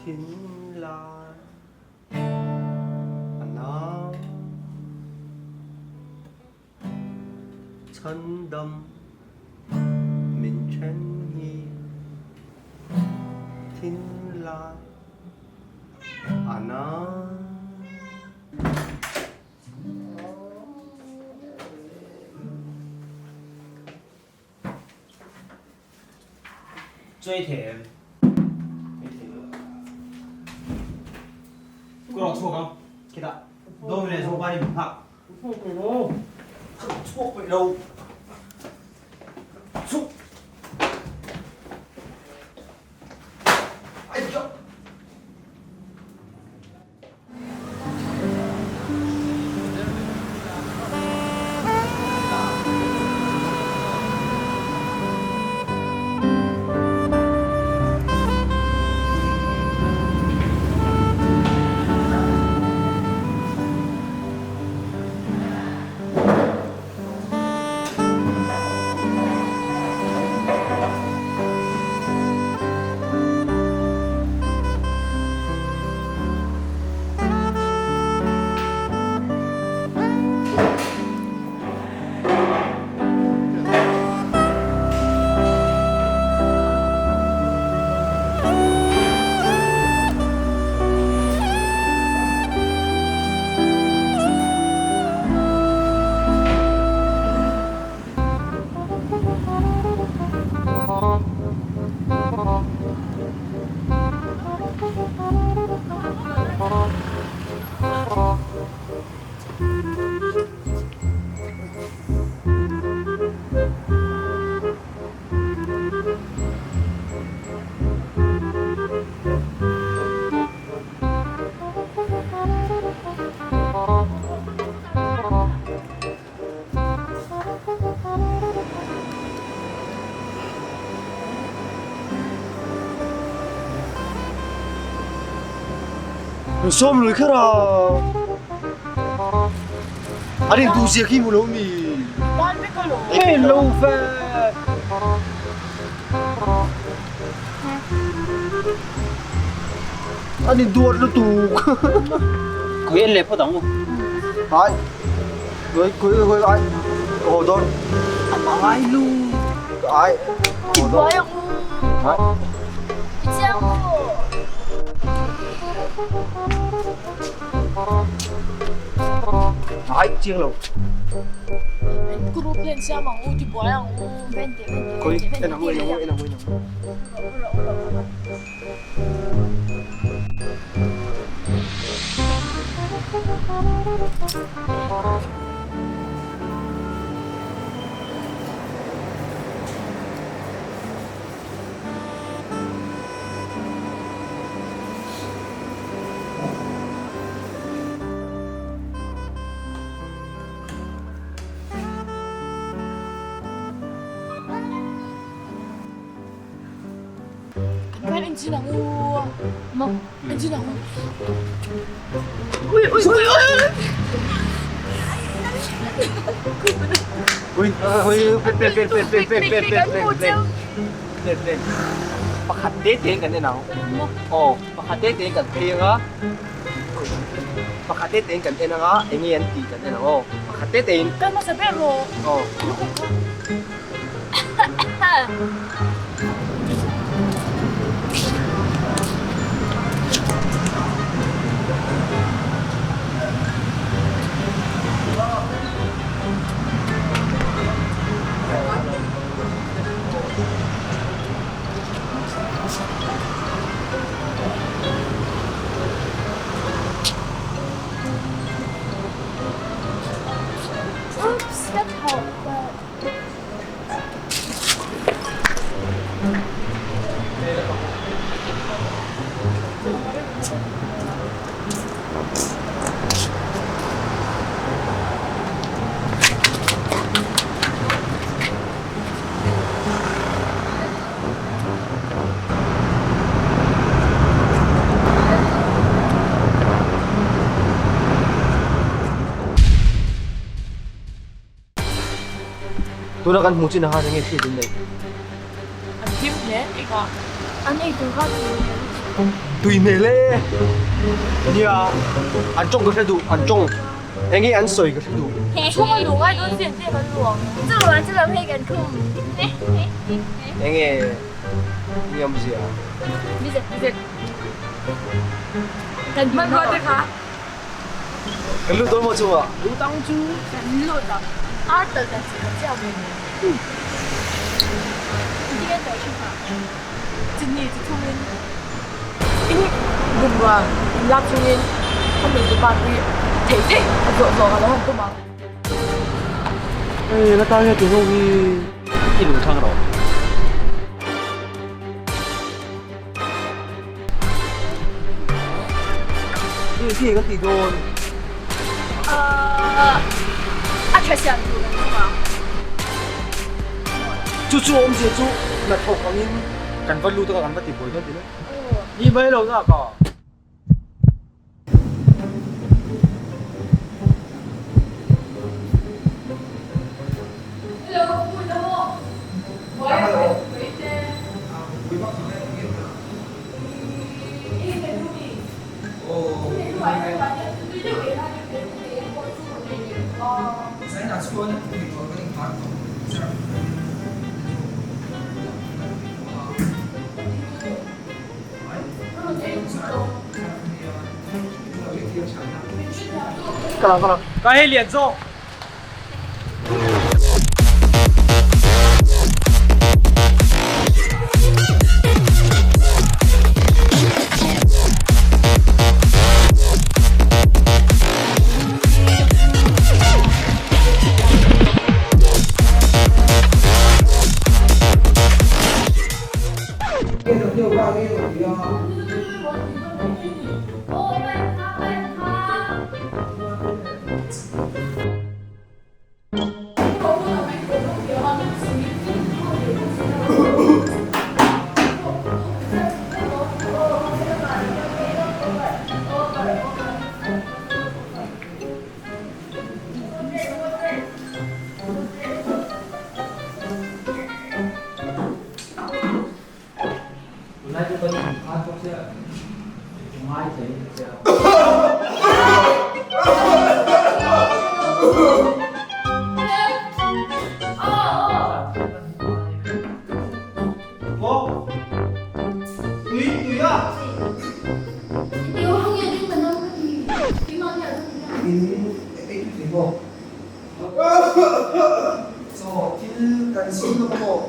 Thinlai a na. Chhandam min then hi thinlai a na. Chawi thei em? Chawi thei lo. Ka rawh chhuak ang. Khitah dawm leh zawng panin min nghak. Chhuak peih lo. Ka rawh chhuak peih lo. Chhuak. Ai chak. Sawm lui kher a. An in duh zia khi hmu lo mi. Hello fe. An in duat lutuk. Khawi en leh phawt ang u. Ai. Khawi khawi khawi ai. Haw dawn. Ai lu. Ai. Haw dawn. Buai ang u. Ai. I chiang u. Ai chiang lo. Group hian siam ang u ti buai ang u. Khawi en ang u en ang u en ang u en ang u. Kan khan engchin ang u. Maw engchin ang u. Ui ui ui ui. Ui ui pen pen pen pen pen pen pen pen pen pen pen pen pakhat te te kan en ang. Aw pakhat te te kan phei anga pakhat te te kan en anga enge an tih kan en ang aw pakhat te te in. Kan hmasa ber rawh. Aw. Oops, ka thawh palh. Tuna kan hmuh chin ah khan enge hriat in neih? An hlim hle eng ah? An ei tur kha an ei hle lutuk. Tui hmel e. Nia, an tawng ka hre duh, an tawng. Eng nge an sawi ka hre duh. Chhung a luh ngai dawn chian chian kan luh ang. Chu ah chu lam hei kan khum. Eng nge ni awmzia? Ni zet ni zet. Kan hmanrua te kha. Kan lut dawn maw chungah? Lut ang chu. Kan lut ang. Ar talh dan chi kan chiah ve nen. Engtin nge talh thin a? Chini chi thungin in bungrua in lak chungin ka hmeichhe pa hi theih theih a zawh zawh a lo han tum ang. Hei la tan nge ti ho hi i lung thlang rawh. Hei hi kan tih dawn. A tha siam tur kan tum ang. Chu chu awmzia chu hnathawk angin kan va lut a kan va ti buai dawn ti le. Ni mai lo na ka. Ka hei lian zawk. Tunlai chu kan inkhar bawk sia, ngai thei sia. Chaw thil kan siam lawk maw?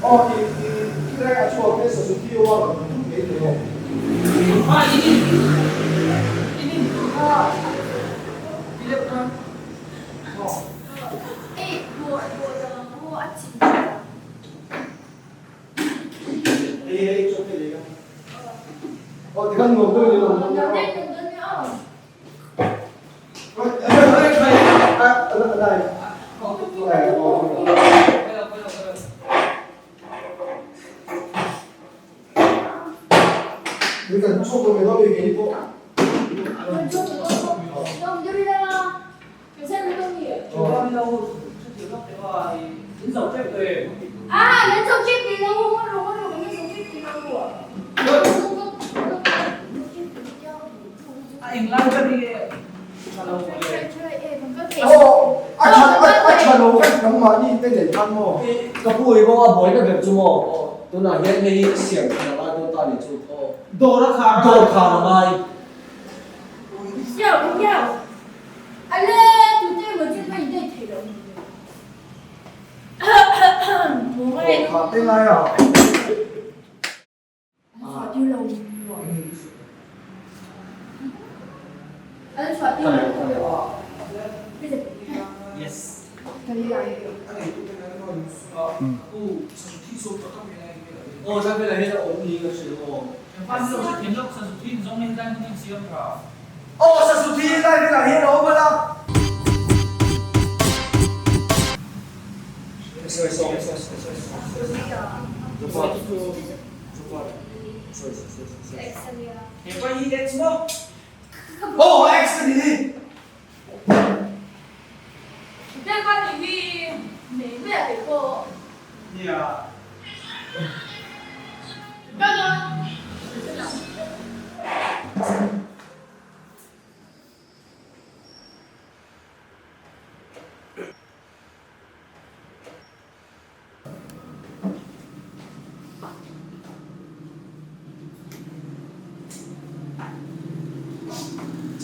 Aw i i khilai a chhuak hian Suzuki wagon thum ngei thei aw. Hei hei chaw te lei ka. Aw tikhan nuam deuh in lo awm dawn aw. Ka pu i maw a buaina ber chu maw tunah hian hei hi siam thin a ngai dawn ta ni chu dawr khar a ngai.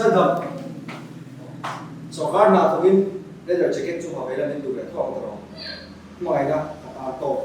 Chhandam, Sawrkar hna thawkin leather jacket chu ha ve la min duh leh thawk ang ta rawh. Hmangaihna ka tan tawp.